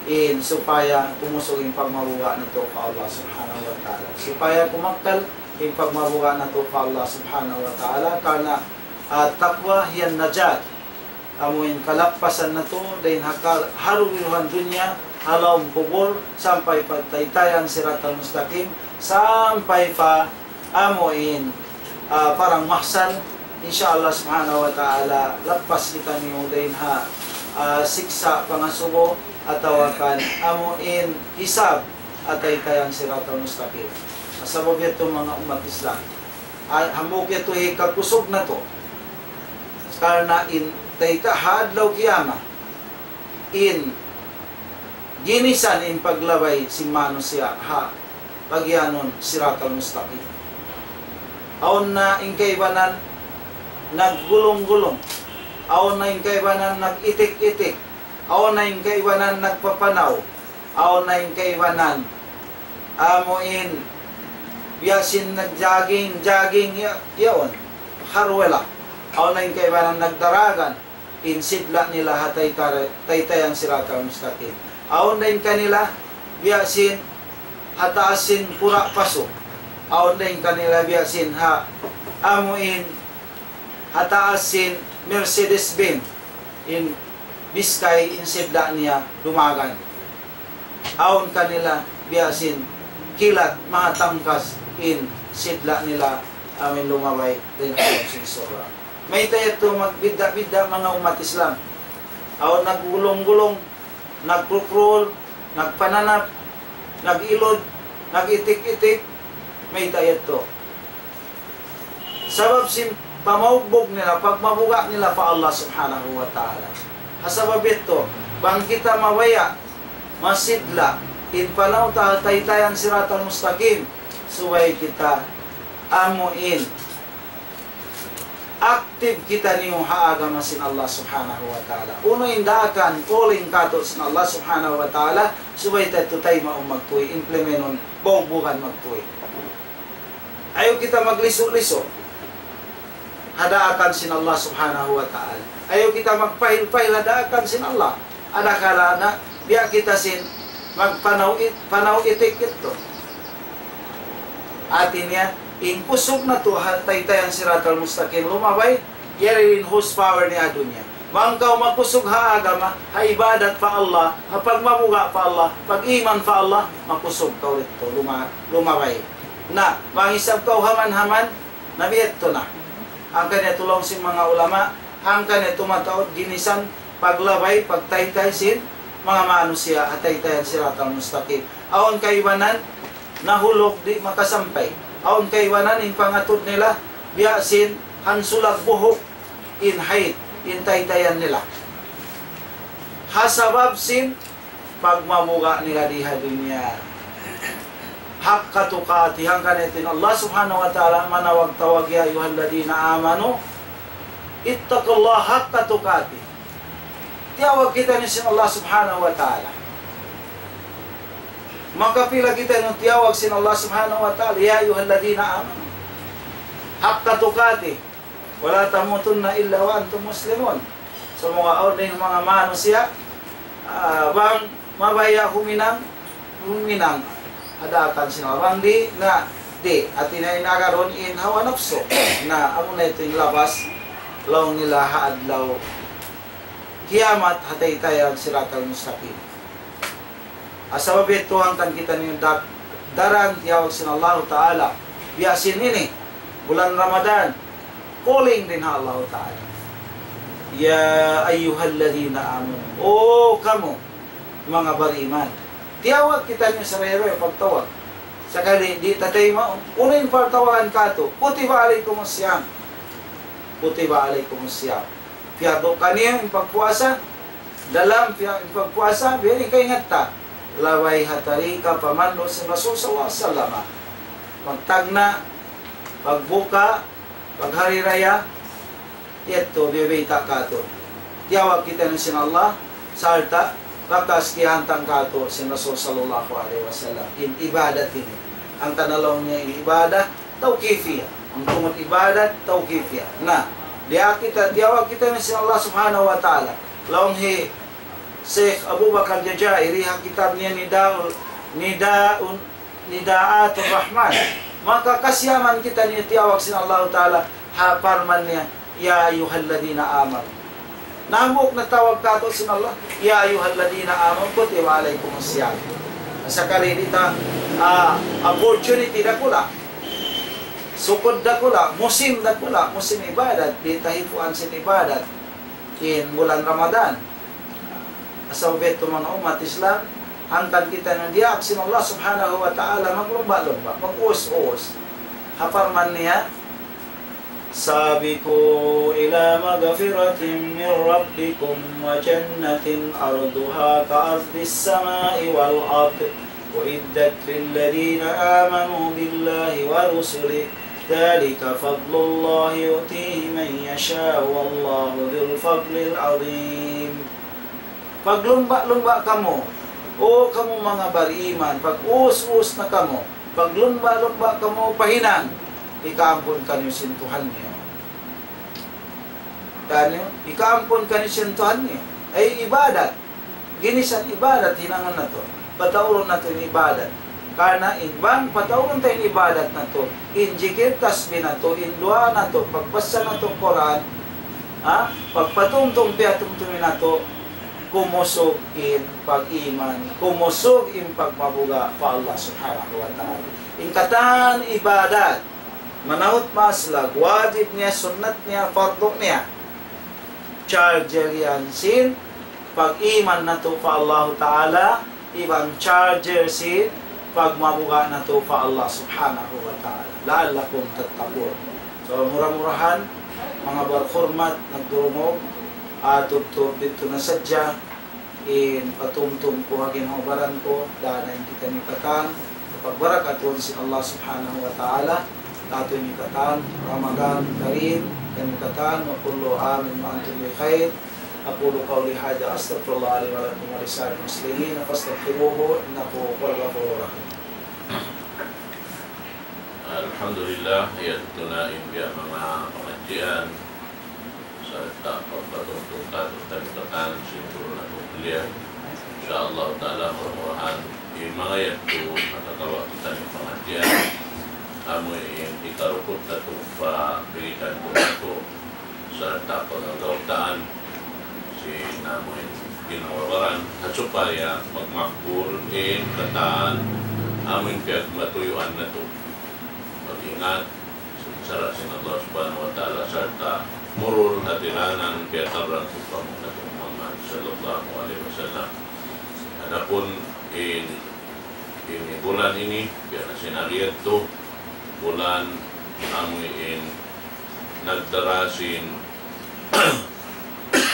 in supaya kumusug in pagmabuga' natu' pa Allah Subhanahu wa Ta'ala. Supaya kumakkal in pagmabuga' natu' pa Allah Subhanahu wa Ta'ala, karna' التقوى هي النجاة. Amu in kalappasan natu' dayn ha ka-, ha karugihan dunya, ha lawm kubul, sampay pa taytayan siratal mustaqim, sampay pa amu in, ah, parang mahsar. Insya Allah Subhanahu wa Ta'ala, lappas kitaniyu dayn ha, ah, siksa' pangasubu atawa kan amu in hisab ha taytayan siratal mustaqim. Sabab yadtu, manga ummat Islam, ah, hambuuk yadtu hikakusug natu'. Karna' in tayta' ha adlaw kiyamat, in ginisan in paglabay sin manusiya' ha pagiyanun siratal mustaqim. Awn na in kaibanan naggulung-gulung. Awn na in kaibanan nag-itik-itik. Awn na in kaibanan nagpapanaw. Awn na in kaibanan amu in biya' sin nag-jogging, jogging ya-, yaun. Harwela. Awn na in kaibanan nagdaragan. In sidla' nila ha tayta-, taytayan siratal mustaqim. Awn dayn kanila biya' sin ha taas sin kura' pasu. Awn dayn kanila biya' sin ha amu in ha taas sin Mercedes Benz. In biskay in sidla' niya dumagan. Awn kanila biya' sin kilat mahatangkas in sidla' nila amu in lumabay dayn ha lawm sin surga'. Mayta' yadtu magbidda'-bidda', manga ummat Islam? Awn naggulung-gulung, nagkrukrul, nagpananap, nag-ilud, nag-itik-itik, mayta' yadtu? Sabab sin pamaugbug nila, pagmabuga' nila pa Allah Subhanahu wa Ta'ala. Ha sabab yadtu, bang kita mabaya' masidla' in panaw ta ha taytayan siratal mustaqim, subay kita amu in active kitaniyu ha agama sin Allah Subhanahu wa Ta'ala. Unu in daakan, calling katu' sin Allah Subhanahu wa Ta'ala, subay ta yadtu taymaun magtuy, implemenun, bugbugan magtuy. Ayaw kita maglisu-lisu ha daakan sin Allah Subhanahu wa Ta'ala. Ayaw kita magpahil-pahil ha daakan sin Allah. Adakala na biya' kita sin magpanaw it-, panaw itik yadtu. Hati niya, in kusug natu' ha taytayan siratal mustaqim lumabay, yari in horsepower niya ha dunya. Bang kaw makusug ha agama, ha ibadat pa Allah, ha pagmabuga' pa Allah, pag-iman pa Allah, makusug kaw didtu, luma-, lumabay. Na, bang isab kaw haman-haman, na biya' yadtu na. Hangkan yadtu laung sin manga ulama, hangkan yadtu mataud ginisan paglabay, pagtaytay sin manga manusiya' ha taytayan siratal mustaqim. Awn kaibanan nahulug di' makasampay. Awn kaibanan in pangatud nila biya' sin hansulag buhuk in height, in taytayan nila. Ha sabab sin pagmabuga' nila di ha dunya. حق تقاته, hangkan in Allah Subhanahu wa Ta'ala manawag-tawag, يا أيها الذين آمنوا اتقوا الله حق تقاته. Tiyawag kitaniyu sin Allah Subhanahu wa Ta'ala. Makapila kitaniyu tiyawag sin Allah Subhanahu wa Ta'ala, يا أيها الذين آمنوا حق تقاته ولا تموتن إلا وأنتم مسلمون. Sumagawa' in manga manusiya', ah, bang mabaya' huminang, huminang ha daakan sin Allah. Bang di', na, di'. Hati niya in agarun in hawa napsu. Na, amuna yadtu in labas, laung nila ha adlaw kiyamat, ha taytay sin siratal mustaqim. Sabab yadtu hangkan kitaniyu da-, daran tiyawag sin Allahu Ta'ala. Biya' sin ini, bulan Ramadan, calling dayn ha Allahu Ta'ala. يا أيها الذين آمنوا. O kamu, manga bariman. Tiyawag kitaniyu sarayaw-rayaw pagtawag. Sakali di' ta taymaun, unu in pagtawagun katu', كتب عليكم الصيام. كتب عليكم الصيام. Piyardu kaniyu in pagpuasa, dalam piya-, in pagpuasa, biya' ini kaingatan ta. Labay ha tarika pamandu' sin Rasul sallallahu alayhi wasallam. Pagtagna', pagbuka, paghari raya, yadtu biya' bayta' katu'. Tiyawag kitaniyu sin Allah, sarta' bakas kiyahantang katu' sin Rasul sallallahu alayhi wasallam. In ibadat ini. Hangkan laung niya in ibadat, tawqifiyah. In tungud ibadat, tawqifiyah. Na, di' kita tiyawag kitaniyu sin Allah Subhanahu wa Ta'ala. Laung hi Sheikh Abu Bakar Jazairi ha kitab niya Nidaul, Nidaun, Nidaatur Rahman. Maka kasiyaman kitaniyu tiyawag sin Allahu Ta'ala ha parman niya, يا أيها الذين آمنوا. Na hambuuk na tawag katu' sin Allah, يا أيها الذين آمنوا كتب عليكم الصيام. Sakali di' ta, ah, opportunity dakula'. Sukud dakula', musim dakula', musim ibadat, di' ta hipuan sin ibadat. In bulan Ramadan. Sabab yadtu manga ummat Islam, hangkan kitaniyu diyaak sin Allah Subhanahu wa Ta'ala maglumba'-lumba', mag-us-us. Ha parman niya, سابقوا إلى مغفرة من ربكم وجنة عرضها كعرض السماء والأرض أعدت للذين آمنوا بالله ورسله ذلك فضل الله يؤتيه من يشاء والله ذو الفضل العظيم. Paglumba'-lumba' kamu, O kamu manga bariman, pag-us-us na kamu, paglumba'-lumba' kamu pa hinang, hikaampun kaniyu sin Tuhan niyu. Kaniyu, hikaampun kaniyu sin Tuhan niyu. Ay ibadat. Ginisan ibadat hinangun natu'. Pataurun natu' in ibadat. Karna' in bang pataurun ta in ibadat natu', in jikir tasbih natu', in duwaa natu', pagbasa natu' Qur'an, ha? Pagpatumtum piyatumtumi natu', kumusug in pag-iman, kumusug in pagmabuga' pa Allah Subhanahu wa Ta'ala. In katan ibadat, manahut maslag, wajib niya, sunnat niya, fardu niya. Charger yan sin pag-iman natu' pa Allahu Ta'ala, iban charger sin pagmabuga' natu' pa Allah Subhanahu wa Ta'ala. لعلكم تتقون. So, mura-murahan, manga barhurmat, nagdurungug, ah, tubtub didtu na sadja, in patumtum ku ha ginhawa-baran ku, dayn ha kitaniyu katan, pagbarakatun sin Allah Subhanahu wa Ta'ala, katu' ini katan, Ramadan Karim, kaniyu katan, وكل عام وأنتم بخير. أقول قولي هذا أستغفر الله لي ولكم ولسائر المسلمين فاستغفروه إنه هو الغفور الرحيم. Alhamdulillah, yadtu na in biya' manga pangadjian sarta' pagpatumtum katu' taniyu katan sin guru natu' kuliah. Insya Allah Ta'ala, mura-murahan in manga yadtu makakawa' kitaniyu pangadjian, amu in hikarukut natu' pa pilihan ku natu' sarta' pangagautaan sin amu in ginhawa-baran, ha supaya magmakbul in katan amu in piyagmatuyuan natu'. Mag-ingat sin sara' sin Allah Subhanahu wa Ta'ala sarta' murul ha tiranan piyatarrang sin pamung natu' Muhammad sallallahu alayhi wasallam. Adapun in, in bulan ini, biya' na sin ari yadtu, bulan amu in nagdara sin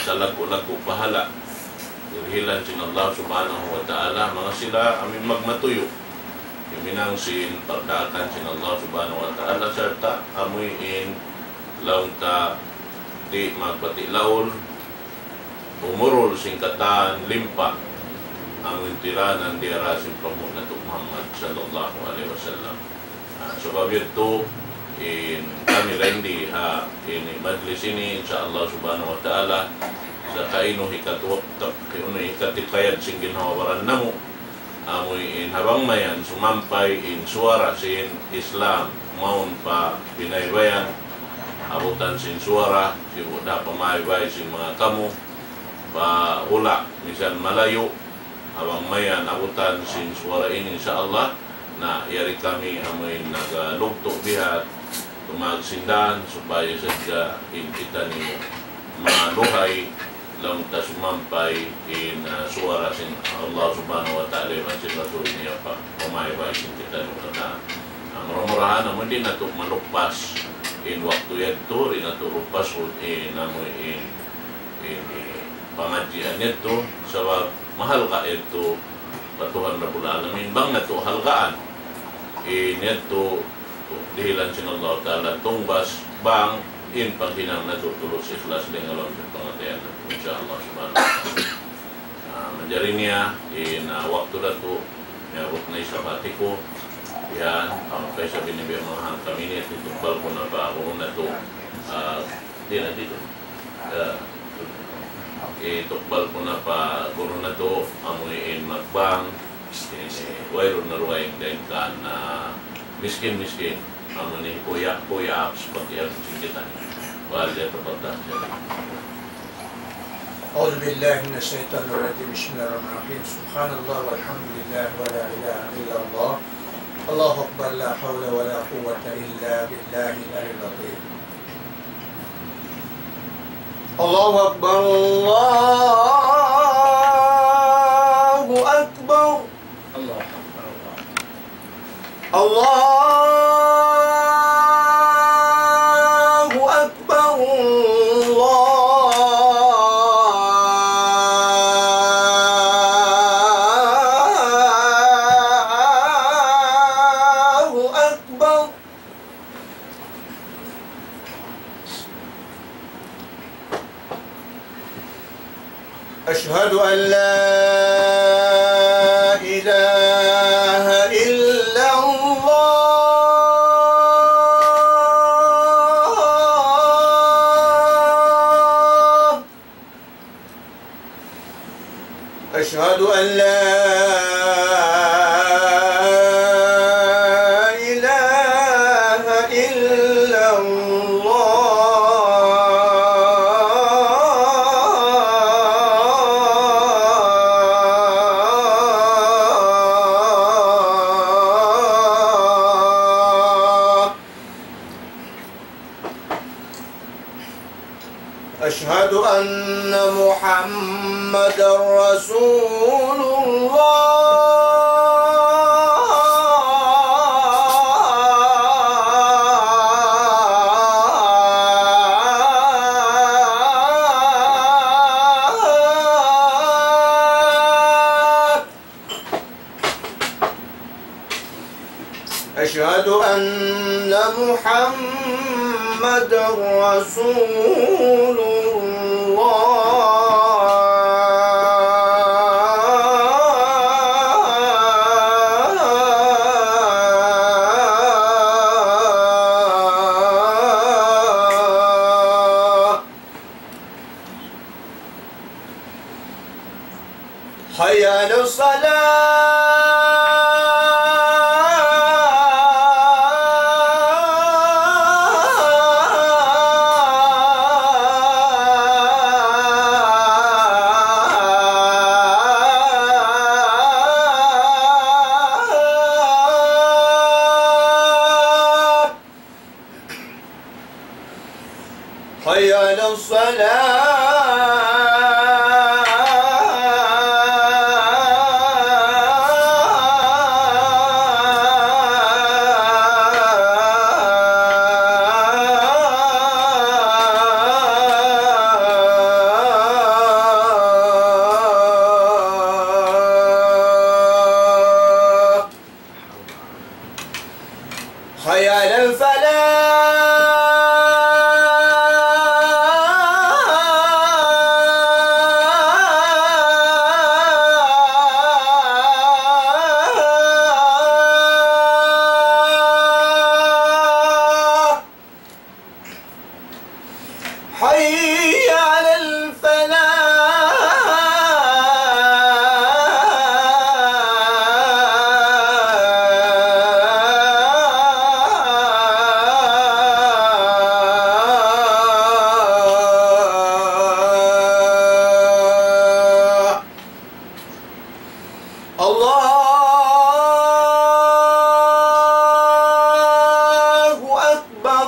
salaggu'-laggu' pahala. Dihilan sin Allah Subhanahu wa Ta'ala, manga sila amuin magmatuyu'. Huminang sin pagdaakan sin Allah Subhanahu wa Ta'ala, sarta' amuin laung ta di' magbati' laul, umurul sin katan limpa, amuin tiranan diyara sin panghu' natu' Muhammad sallallahu alayhi wasallam. Ah, sabab yadtu, in kami ra di ha ini majlis ini, insya Allah Subhanahu wa Ta'ala, sa' kainu hikatuwak, kainu hikatikayad sin ginhawa-baran namu', amuin ha bang mayan sumampay in suwara sin Islam, mawn pa binaybayan, abutan sin suwara, sibu' da pa maybay sin manga kamu, pa hula', misan malayu', ha bang mayan abutan sin suwara ini, insya Allah, na yari kami amuin nagalugtu' biha' tumag sin dan, supaya sadja in kitaniyu maluhay, laung ta sumampay in, ah, suwara sin Allah Subhanahu wa Ta'ala iban sin Rasul niya pa, pa maybay sin kitaniyu katan. Ah, mura-murahan amu di' natu' maluppas in waktu yadtu, di' natu' luppas in amuin ini pangadjian yadtu, sabab mahalga' yadtu pa Tuhan Rabbul Alamin. Bang natu' halgaan in yadtu, dihilan sin Allah Ta'ala tungbas, bang in paghinang natu' tulus ikhlas dayn ha lawm sin pangatayan natu', insya Allah Subhanahu wa Ta'ala. Ah, manjari niya, in, ah, waktu natu', miyabut na isab hati ku, yan, amu kaysa binibi' manga hangkami niya, titugbal ku na pa guru natu', ah, di' na dito. Ah, itukbal ku na pa guru natu', amuin magbang, ini, wayruun na dugaing dayn kan, ah, miskin-miskin, amu ini kuya, kuya, seperti yang kita ni. Wal ya tafaddal. أعوذ بالله من الشيطان الرجيم. بسم الله الرحمن الرحيم. سبحان الله والحمد لله ولا إله إلا الله. الله أكبر. لا حول ولا قوة إلا بالله العلي العظيم. الله أكبر، الله أكبر. الله أكبر، الله أكبر. الله أكبر، الله أكبر. أشهد أن لا إله إلا الله. أشهد أن لا إله إلا الله. أشهد أن محمدا رسول الله. أشهد أن محمدا رسول الله. حي على الصلاة. حي على الصلاة. حي على الفلاح. الله أكبر،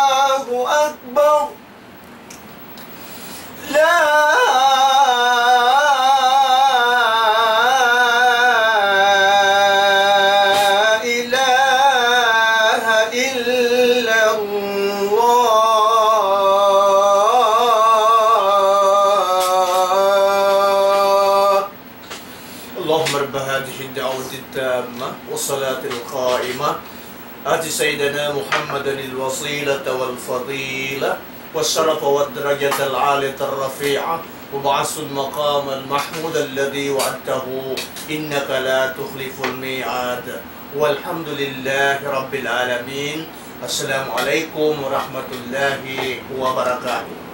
الله أكبر. لا إله إلا الله. اللهم رب هذه الدعوة التامة والصلاة القائمة، آت سيدنا محمدا الوسيلة والفضيلة والشرف والدرجة العالية الرفيعة، وابعثه المقام المحمود الذي وعدته، إنك لا تخلف الميعاد. والحمد لله رب العالمين. السلام عليكم ورحمة الله وبركاته.